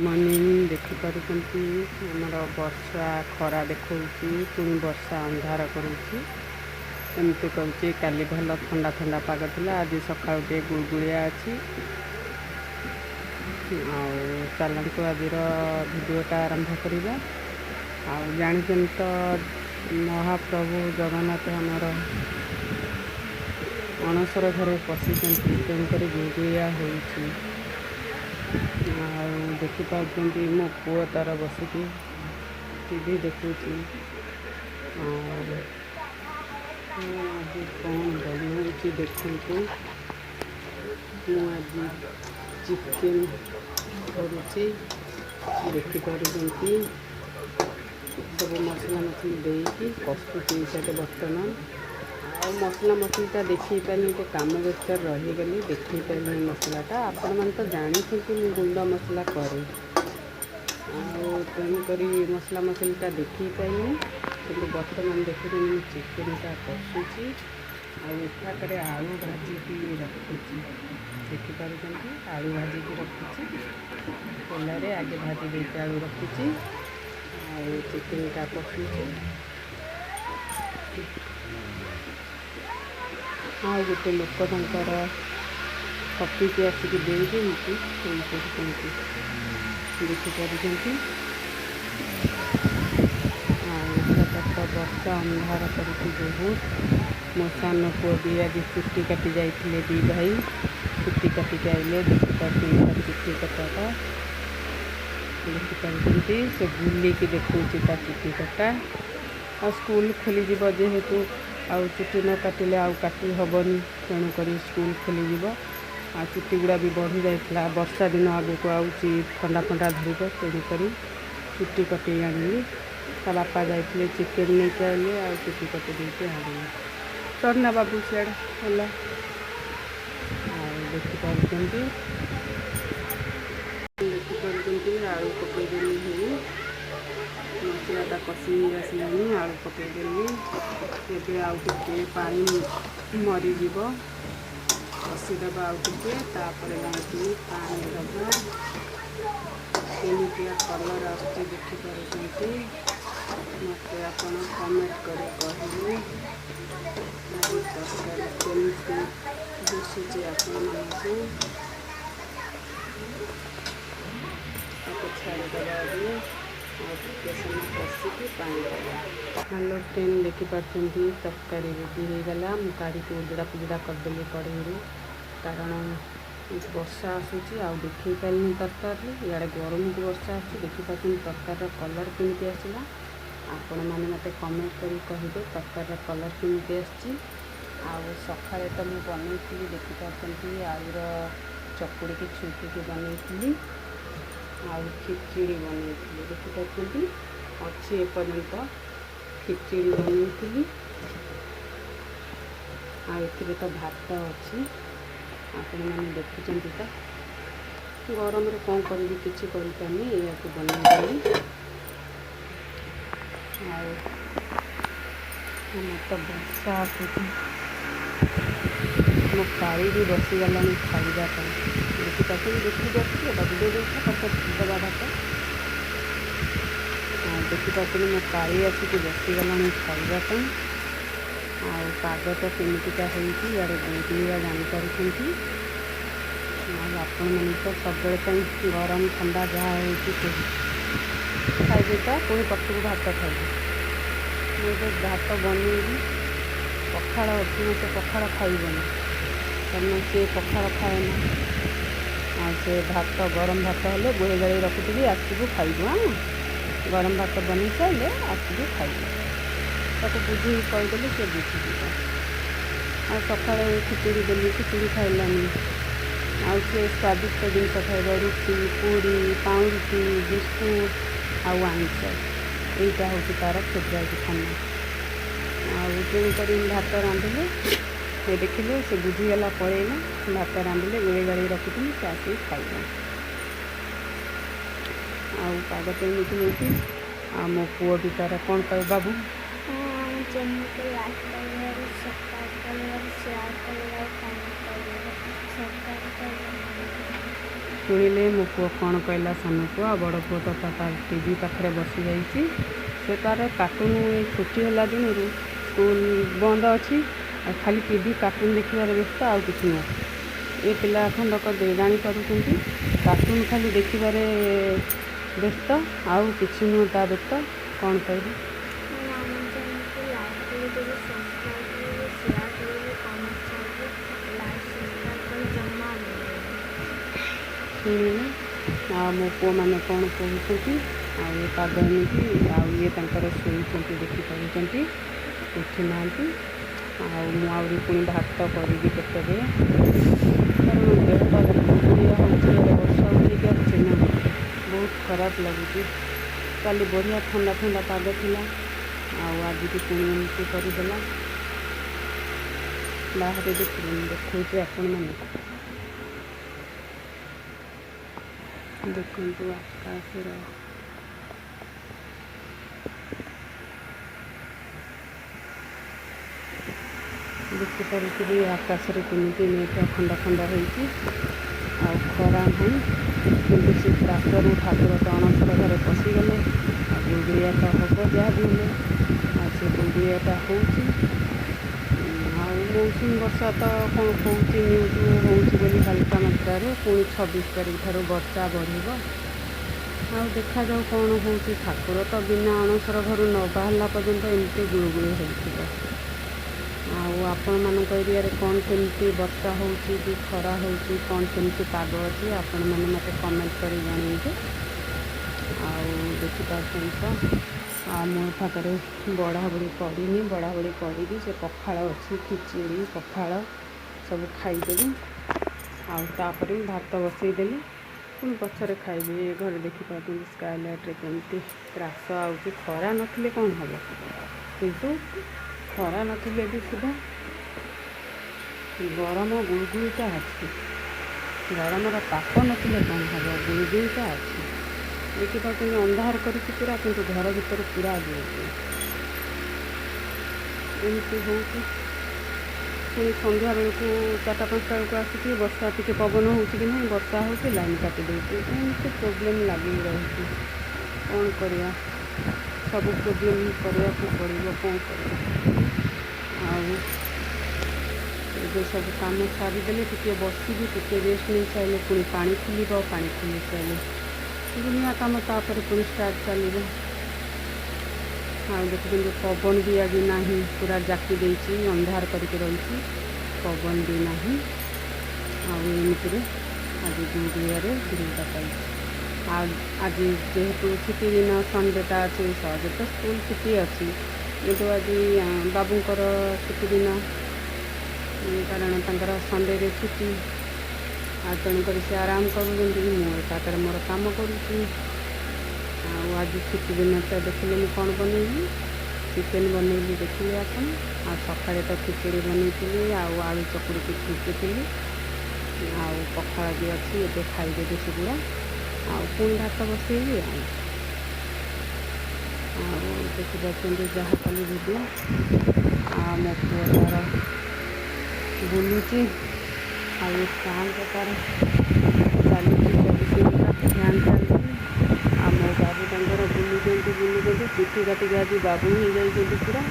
Morning. ଦେଖିପାରୁଛନ୍ତି, ଆମର ବର୍ଷା ଖରା ଦେଖାଉଛି, ପୁଣି ବର୍ଷା ଅନ୍ଧାର କରୁଛି, ଏମିତି କରୁଛି। କାଲି ଭଲ ଥଣ୍ଡା ଥଣ୍ଡା ପାଗ ଥିଲା, ଆଜି ସକାଳୁ ଟିକେ ଗୁଳୁଗୁଳିଆ ଅଛି। ଆଉ ଚାଲନ୍ତୁ, ଆଜିର ଭିଡ଼ିଓଟା ଆରମ୍ଭ କରିବା। ଆଉ ଜାଣିଛନ୍ତି ତ, ମହାପ୍ରଭୁ ଜଗନ୍ନାଥ ଆମର ଅଣସର ଘରେ ପଶିଛନ୍ତି, ତେଣୁକରି ଗୁଳୁଗୁଳିଆ ହେଉଛି। ଆଉ ଦେଖିପାରୁଛନ୍ତି, ମୋ ପୁଅ ତା'ର ବସିକି ଟିଭି ଦେଖୁଛି। ଆଉ ମୁଁ ଆଜି କ'ଣ ବନଉଛି ଦେଖନ୍ତୁ। ମୁଁ ଆଜି ଚିକେନ୍ କରୁଛି। ଦେଖିପାରୁଛନ୍ତି, ସବୁ ମସଲା ମସଲି ଦେଇକି କଷୁଛି ଏଇଟାକେ ବର୍ତ୍ତମାନ। ଆଉ ମସଲା ମସଲିଟା ଦେଖେଇ ପାରିନି, ଟିକେ କାମ ବ୍ୟସ୍ତରେ ରହିଗଲି, ଦେଖେଇ ପାରିନି ମସଲାଟା। ଆପଣମାନେ ତ ଜାଣିଛନ୍ତି ମୁଁ ଗୁଣ୍ଡ ମସଲା କରେ, ଆଉ ତେଣୁକରି ମସଲା ମସଲିଟା ଦେଖେଇ ପାରିନି। କିନ୍ତୁ ବର୍ତ୍ତମାନ ଦେଖୁଛନ୍ତି, ମୁଁ ଚିକେନଟା କଷୁଛି ଆଉ ଏଠାକରେ ଆଳୁ ଭାଜିକି ରଖିଛି। ଦେଖିପାରୁଛନ୍ତି, ଆଳୁ ଭାଜିକି ରଖିଛି ତେଲରେ, ଆଗେ ଭାଜି ଦେଇକି ଆଳୁ ରଖିଛି ଆଉ ଚିକେନଟା କଷୁଛି। ଆଉ ଗୋଟେ ଲୋକ ତାଙ୍କର କପିକି ଆସିକି ଦେଇଦେଇକି ଶୋଇପଡ଼ୁଛନ୍ତି, ଦେଖିପାରୁଛନ୍ତି। ଆଉ ଏଠାକାର ତ ବର୍ଷା ଅନ୍ଧାର କରୁଛି ବହୁତ। ମୋ ସାନ ପୁଅ ବି ଆଜି ଚୁଟି କାଟି ଯାଇଥିଲେ, ଦୁଇ ଭାଇ ଚୁଟି କାଟିକି ଆଇଲେ। ଦେଖିପାରୁଛନ୍ତି, ତା ଚୁଟି କଟାଟା ଦେଖିପାରୁଛନ୍ତି, ସେ ବୁଲିକି ଦେଖାଉଛି ତା ଚୁଟି କଟା। ଆଉ ସ୍କୁଲ ଖୋଲିଯିବ ଯେହେତୁ, ଆଉ ଚୁଟି ନ କାଟିଲେ ଆଉ କାଟି ହେବନି, ତେଣୁକରି ସ୍କୁଲ ଖୋଲିଯିବ ଆଉ ଚୁଟି ଗୁଡ଼ା ବି ବଢ଼ି ଯାଇଥିଲା। ବର୍ଷା ଦିନ ଆଗକୁ ଆଉଛି, ଥଣ୍ଡା ଫଣ୍ଡା ଧରିବ, ତେଣୁକରି ଚୁଟି କଟେଇ ଆଣିଲି। ତା ବାପା ଯାଇଥିଲେ, ଚିକେନ୍ ନେଇକି ଆଇଲେ ଆଉ ଚୁଟି କଟେଇ ଦେଇକି ଆଣିଲି। ଚଢ଼ନା ବାବୁ, ସିଆଡ଼େ ହେଲା। ଆଉ ଦେଖିପାରୁଛନ୍ତି, ଦେଖିପାରୁଛନ୍ତି, ଆଳୁ ପକେଇଦେଲି। ହେଇ ମସଲାଟା କଷି ହେଇ ଆସିଲାଣି, ଆଳୁ ପକେଇଦେଲି। ଏବେ ଆଉ ଟିକେ ପାଣି ମରିଯିବ, କଷିଦେବା ଆଉ ଟିକେ, ତାପରେ ଯାଇକି ପାଣି ଦେବା। କେମିତିଆ କଲର୍ ଆସୁଛି ଦେଖିପାରୁଛନ୍ତି। ମୋତେ ଆପଣ କମେଣ୍ଟ କରି କହିବେ, ଆଜି ତରକାରୀ କେମିତି ଦିଶୁଛି ଆପଣମାନଙ୍କୁ। ତାକୁ ଛାଡ଼ିଦେବା ଏବେ, ଆଉ ଟିକେ ସମୟ କଷିକି ପାଣି ଦେବା। ହ୍ୟାଲୋ ଫ୍ରେଣ୍ଡ, ଦେଖିପାରୁଛନ୍ତି, ତରକାରୀ ରେଡ଼ି ହେଇଗଲା। ମୁଁ କାଢ଼ିକି ଉଜୁଡ଼ା ପୁଜୁଡ଼ା କରିଦେଲି କଢ଼େଇରୁ, କାରଣ ବର୍ଷା ଆସୁଛି ଆଉ ଦେଖେଇ ପାରିଲିନି ତରକାରୀରେ। ଇଆଡ଼େ ଗରମକୁ ବର୍ଷା ଆସୁଛି। ଦେଖିପାରୁଛନ୍ତି, ତରକାରୀର କଲର୍ କେମିତି ଆସିଲା। ଆପଣମାନେ ମୋତେ କମେଣ୍ଟ କରି କହିବେ, ତରକାରୀର କଲର୍ କେମିତି ଆସିଛି। ଆଉ ସକାଳେ ତ ମୁଁ ବନେଇଥିଲି, ଦେଖିପାରୁଛନ୍ତି, ଆଳୁର ଚକୁଡ଼ିକି ଛୁଙ୍କିକି ବନେଇଥିଲି ଆଉ ଖିଚିଡ଼ି ବନେଇଥିଲି। ଦେଖିପାରୁଛନ୍ତି, ଅଛି ଏପର୍ଯ୍ୟନ୍ତ, ଖିଚିଡ଼ି ବନେଇଥିଲି। ଆଉ ଏଥିରେ ତ ଭାତ ଅଛି, ଆପଣମାନେ ଦେଖୁଛନ୍ତି ତ। ଗରମରେ କ'ଣ କରିବି, କିଛି କରିପାରୁନି, ଏଇଆକୁ ବନେଇଦେଲି। ଆଉ ଆମର ତ ବର୍ଷା ଆସୁଛି, ମୋ କାଳି ବି ବସିଗଲାଣି ଖାଇବା ପାଇଁ। ଦେଖିପାରୁଛନ୍ତି, ଦେଖିକି ଆସିଛି ବାବୁ, ଦେଇ ପଛ ଦେବା ଭାତ। ଆଉ ଦେଖିପାରୁଛନ୍ତି, ମୋ କାଳି ଆସିକି ବସିଗଲାଣି ଖାଇବା ପାଇଁ। ଆଉ ପାଗ ତ କେମିତିକା ହେଇଛି, ଇଆଡ଼େ ଗୁଳୁଗୁଳିଆ, ଜାଣିପାରୁଛନ୍ତି। ଆଉ ଆପଣମାନେ ତ ସବୁବେଳେ ପାଇଁ ଗରମ ଥଣ୍ଡା ଯାହା ହେଉଛି ସେ ଖାଇବେ ତ ପୁଣି ପଛକୁ ଭାତ ଖାଇବେ। ମୁଁ ଏବେ ଭାତ ବନେଇବି, ପଖାଳ ଅଛି। ସେ ପଖାଳ ଖାଇବନି, କାରଣ ସେ ପଖାଳ ଖାଏନା। ଆଉ ସେ ଭାତ, ଗରମ ଭାତ ହେଲେ ଗୋଳେଇ ଗାଳେଇ ରଖିଥିବି, ଆସିବୁ ଖାଇବୁ। ହଁ, ଗରମ ଭାତ ବନେଇ ସାରିଲେ ଆସିବୁ ଖାଇବୁ। ତାକୁ ବୁଝେଇକି କହିଦେଲେ ସେ ବୁଝିଯିବ। ଆଉ ସକାଳେ ଖିଚୁଡ଼ି ଦେଲି, ଖିଚୁଡ଼ି ଖାଇଲାନି। ଆଉ ସେ ସ୍ୱାଦିଷ୍ଟ ଜିନିଷ ଖାଇବ, ରୁଟି, ପୁରୀ, ପାଉଁରୁଟି, ବିସ୍କୁଟ ଆଉ ଆଇଁଷ, ଏଇଟା ହେଉଛି ତା'ର ଫେବରାଇଟ୍ ଖାନା। ଆଉ ତେଣୁକରି ଭାତ ରାନ୍ଧିଲେ ସେ ଦେଖିଲେ, ସେ ବୁଝିଗଲା, ପଳେଇଲା। ଭାତ ରାନ୍ଧିଲେ, ଗୋଳେଇ ଗାଳେଇ ରଖିଥିଲି, ସେ ଆସିକି ଖାଇବ। ଆଉ ପାଗ ତ ଏମିତି ହେଇଛି। ଆଉ ମୋ ପୁଅ ବି ତାର, କ'ଣ କହିବ ବାବୁ? ଆମ ଚ୍ୟାନେଲକୁ ଲାଇକ୍ କରିବେ, ସବସ୍କ୍ରାଇବ୍ କରିବେ, ସେୟାର କରିବେ, କମେଣ୍ଟ କରିବେ, ସବସ୍କ୍ରାଇବ୍ କରିବେ। ଶୁଣିଲେ ମୋ ପୁଅ କ'ଣ କହିଲା, ସାନ ପୁଅ। ଆଉ ବଡ଼ ପୁଅ ତ ତା ଟିଭି ପାଖରେ ବସିଯାଇଛି। ସେ ତାର କାର୍ଟୁନ୍, ଏଇ ଛୁଟି ହେଲା ଦିନରୁ ସ୍କୁଲ ବନ୍ଦ ଅଛି, ଆଉ ଖାଲି ଟିଭି କାର୍ଟୁନ୍ ଦେଖିବାରେ ବ୍ୟସ୍ତ, ଆଉ କିଛି ନୁହଁ। ଏ ପିଲା ଖଣ୍ଡକ ଜାଣିପାରୁଛନ୍ତି, କାର୍ଟୁନ୍ ଖାଲି ଦେଖିବାରେ ବ୍ୟସ୍ତ, ଆଉ କିଛି ନୁହଁ ତା ବ୍ୟସ୍ତ। କ'ଣ କହିବି? ମାନେ ଆମ ଚ୍ୟାନେଲକୁ ଲାଇକ୍ କରିଦେବେ, ସବସ୍କ୍ରାଇବ୍ କରିବେ, ସେୟାର କରିବେ, କମେଣ୍ଟ କରିବେ, ଲାଇକ୍ ସବସ୍କ୍ରାଇବ୍ କରି ଜମା ଭୁଲିବେନି। ଶୁଣିଲେ ଆଉ ମୋ ପୁଅମାନେ କ'ଣ କହୁଛନ୍ତି। ଆଉ ଏ ପାଗ ଏମିତି, ଆଉ ଇଏ ତାଙ୍କର ଶୋଇଛନ୍ତି, ଦେଖିପାରୁଛନ୍ତି, ଉଠିନାହାନ୍ତି। ଆଉ ମୁଁ ଆହୁରି ପୁଣି ଭାତ କରିବି କେତେବେଳେ, କାରଣ ଦେହଟା ଗୁଳୁଗୁଳିଆ ହେଉଛି। ଇଆଡ଼େ ବର୍ଷା ଉଠେଇକି ଆସୁଛି ନା, ବହୁତ ଖରାପ ଲାଗୁଛି। କାଲି ବଢ଼ିଆ ଥଣ୍ଡା ଥଣ୍ଡା ପାଗ ଥିଲା, ଆଉ ଆଜିକି ପୁଣି ଏମିତି କରିଦେଲା। ବାହାରେ ଦେଖିବେ, ମୁଁ ଦେଖାଉଛି ଆପଣମାନଙ୍କୁ। ଦେଖନ୍ତୁ ଆକାଶର, ଦେଖିପାରୁଥିବେ ଆକାଶରେ କେମିତି ମେଘ ଖଣ୍ଡ ଖଣ୍ଡ ହେଇଛି, ଆଉ ଖରା ନାହିଁ। କିନ୍ତୁ ସେ ତ୍ରାସରୁ ଠାକୁର ତ ଅଣସର ଘରେ ପଶିଗଲେ, ଆଉ ଗୁଳୁଗୁଳିଆ ତ ହେବ ଯାହା ବି ହେଲେ, ଆଉ ସେ ଗୁଳୁଗୁଳିଆଟା ହେଉଛି। ଆଉ ମୌସୁମୀ ବର୍ଷା ତ କ'ଣ କହୁଛି ନ୍ୟୁଜ୍ ହେଉଛି ବୋଲି ହାଲକା ମାତ୍ରାରେ, ପୁଣି 26 ତାରିଖ ଠାରୁ ବର୍ଷା ବଢ଼ିବ। ଆଉ ଦେଖାଯାଉ କ'ଣ ହେଉଛି। ଠାକୁର ତ ବିନା ଅଣସର ଘରୁ ନ ବାହାରିଲା ପର୍ଯ୍ୟନ୍ତ ଏମିତି ଗୁଳୁଗୁଳି ହେଉଥିବ। ଆଉ ଆପଣମାନଙ୍କ ଏରିଆରେ କ'ଣ କେମିତି ବର୍ଷା ହେଉଛି କି ଖରା ହେଉଛି, କ'ଣ କେମିତି ପାଗ ଅଛି, ଆପଣମାନେ ମୋତେ କମେଣ୍ଟ କରି ଜଣେଇବେ। ଆଉ ଦେଖିପାରୁଛନ୍ତି ତ, ଆଉ ମୁଁ ପାଖରେ ବଢ଼ାବଢ଼ି କରିନି, ବଢ଼ାବଢ଼ି କରିବି। ସେ ପଖାଳ ଅଛି, ଖିଚିଡ଼ି ପଖାଳ ସବୁ ଖାଇଦେବି, ଆଉ ତାପରେ ମୁଁ ଭାତ ବସେଇଦେଲି, ପୁଣି ପଛରେ ଖାଇବି। ଏ ଘରେ ଦେଖିପାରୁଛନ୍ତି ସ୍କାଇଲାଇଟ୍ରେ କେମିତି ତ୍ରାସ ଆଉଛି। ଖରା ନଥିଲେ କ'ଣ ହେବ, କିନ୍ତୁ ଖରା ନଥିଲେ ବି ସୁଦ୍ଧା ଗରମ ଗୁଳୁଗୁଳିଟା ଅଛି। ଗରମର ତାପ ନଥିଲେ କ'ଣ ହେବ, ଗୁଳୁଗୁଳିଟା ଅଛି। ଦେଖିପାରୁଛନ୍ତି ଅନ୍ଧାର କରିଛି ପୁରା, କିନ୍ତୁ ଘର ଭିତରେ ପୁରା ଗୁଳୁଗୁଳି ଏମିତି ହେଉଛି। ପୁଣି ସନ୍ଧ୍ୟାବେଳକୁ 4ଟା 5ଟା ବେଳକୁ ଆସିକି ବର୍ଷା ଟିକେ ପବନ ହେଉଛି କି ନାହିଁ, ବର୍ଷା ହେଉଛି, ଲାଇନ୍ କାଟି ଦେଉଛି। ଏମିତି ପ୍ରୋବ୍ଲେମ୍ ଲାଗିକି ରହିଛି। କ'ଣ କରିବା, ସବୁ ପ୍ରୋବ୍ଲେମ୍ କରିବାକୁ ପଡ଼ିବ, କ'ଣ କରିବା। ଆଉ ଏବେ ସବୁ କାମ ସାରିଦେଲେ ଟିକେ ବସିବି, ଟିକେ ରେଷ୍ଟ ନେଇ ସାରିଲେ ପୁଣି ପାଣି ଖୋଲିବ। ପାଣି ଖୋଲି ସାରିଲେ ଦୁନିଆ କାମ ତାପରେ ପୁଣି ଷ୍ଟାର୍ଟ ଚାଲିବ। ଆଉ ଦେଖୁଛନ୍ତି ପବନ ବି ଆଜି ନାହିଁ, ପୁରା ଜାକି ଦେଇଛି, ଅନ୍ଧାର କରିକି ରହିଛି, ପବନ ବି ନାହିଁ। ଆଉ ଏମିତିରେ ଆଜି ଗୁଳୁଗୁଳିଆରେ ଦିନଟା ଚାଲିଛି। ଆଉ ଆଜି ଯେହେତୁ ଛୁଟି ଦିନ, ସଣ୍ଡେଟା ଅଛି, ସହଜେ ତ ସ୍କୁଲ ଛୁଟି ଅଛି, କିନ୍ତୁ ଆଜି ବାବୁଙ୍କର ଛୁଟି ଦିନ, କାରଣ ତାଙ୍କର ସଣ୍ଡେରେ ଛୁଟି। ଆଉ ତେଣୁକରି ସେ ଆରାମ କରୁଛନ୍ତି, ମୁଁ ଏକାଥରେ ମୋର କାମ କରୁଛି। ଆଉ ଆଜି ଛୁଟି ଦିନ ତ ଦେଖିଲେ ମୁଁ କ'ଣ ବନେଇଲି, ଚିକେନ୍ ବନେଇଲି, ଦେଖିଲେ ଆପଣ। ଆଉ ସକାଳେ ତ ଖିଚୁଡ଼ି ବନେଇଥିଲି, ଆଉ ଆଳୁ ଚକୁଡ଼ିକି ଛୁଙ୍କିଥିଲି, ଆଉ ପଖାଳ ବି ଅଛି, ଏବେ ଖାଇଦେବି ସେଗୁଡ଼ା, ଆଉ ପୁଣି ଭାତ ବସେଇବି। ଆଉ ଦେଖିପାରୁଛନ୍ତି ଯାହା କଲି ଭିଡ଼ିଓ। ଆଉ ମୋ ପୁଅ ତାର ବୁଲୁଛି, ଆଉ ଏ ଫ୍ୟାନ୍ଟା ତାର ଚାଲିଛି, 24 ଘଣ୍ଟା ଫ୍ୟାନ୍ ଚାଲିଛି। ଆଉ ମୋ ବାବୁ ତାଙ୍କର ବୁଲୁଛନ୍ତି ବୁଲୁଛନ୍ତି, ଚୁଟି କାଟିକି ଆଜି ବାବୁ ହେଇଯାଇଛନ୍ତି ପୁରା।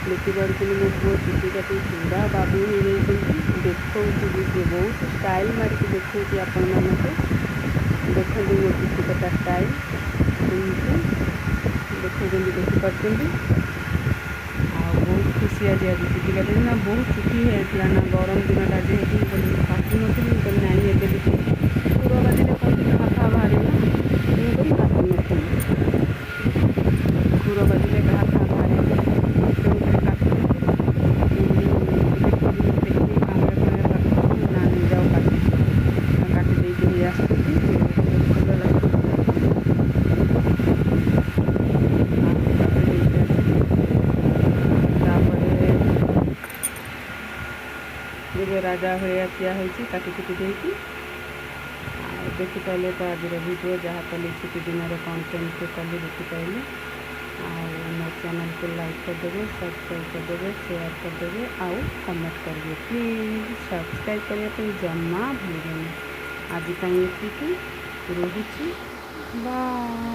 ଦେଖିପାରୁଛନ୍ତି ମୋ ପୁଅ ଚୁଟି କାଟି ପୁରା ବାବୁ ହେଇଯାଇଛନ୍ତି। ଦେଖାଉଛି ବି ସିଏ ବହୁତ ଷ୍ଟାଇଲ୍ ମାରିକି ଦେଖାଉଛି ଆପଣମାନଙ୍କୁ। ଦେଖନ୍ତୁ ମୋ ଚୁଟି କଟା ଷ୍ଟାଇଲ୍ କେମିତି ଦେଖାଉଛନ୍ତି, ଦେଖିପାରୁଛନ୍ତି। ଆଉ ବହୁତ ଖୁସି ଆଜି, ଆଜି ଚୁଟି କାଟିଲି ନା, ବହୁତ ଚୁଟି ହେଇଯାଇଥିଲା ନା, ଗରମ ଦିନଟା ଯେହେତୁ। ମୁଁ କହିଲି ମୁଁ କାଟୁନଥିଲି, ମୁଁ କହିଲି ନାଇଁ ଏବେ ଟିକେ ଖୁର ବାଜିଲେ କ'ଣ ଟିକେ ଘା ଫା ବାହାରିବ ନା, ତେଣୁକରି କାଟୁନଥିଲି। ଖୁର ବାଜିଲେ ଘା ଫା ବାହାରିବ, ତେଣୁକରି କାଟୁନଥିଲି। ଟିକେ ଦେଖିକି କାମରେ ଫାମରେ କାଟୁଥିଲି ନା, ଯାଉ କାଟି କାଟି ଦେଇକି ଆସିଛି, ଭଲ ଲାଗୁଛି। ଆଉ କାଟି ଦେଇକି ଆସିଲି, ତାପରେ ଏବେ ରାଜା ଭଳିଆ ଠିଆ ହେଇଛି କାଟି କୁଟି ଦେଇକି। ଆଉ ଦେଖିପାରିଲେ ତ ଆଜିର ଭିଡ଼ିଓ ଯାହା କଲି ଛୁଟି ଦିନରେ କ'ଣ କେମିତି କଲି ଦେଖିପାରିଲେ। ଆଉ ମୋ ଚ୍ୟାନେଲକୁ ଲାଇକ୍ କରିଦେବେ, ସବସ୍କ୍ରାଇବ୍ କରିଦେବେ, ସେୟାର କରିଦେବେ ଆଉ କମେଣ୍ଟ କରିବେ। ପ୍ଲିଜ୍ ସବସ୍କ୍ରାଇବ୍ କରିବା ପାଇଁ ଜମା ଭୁଲିବେନି। ଆଜି ପାଇଁ ଏତିକି ରହୁଛି, ବାଏ।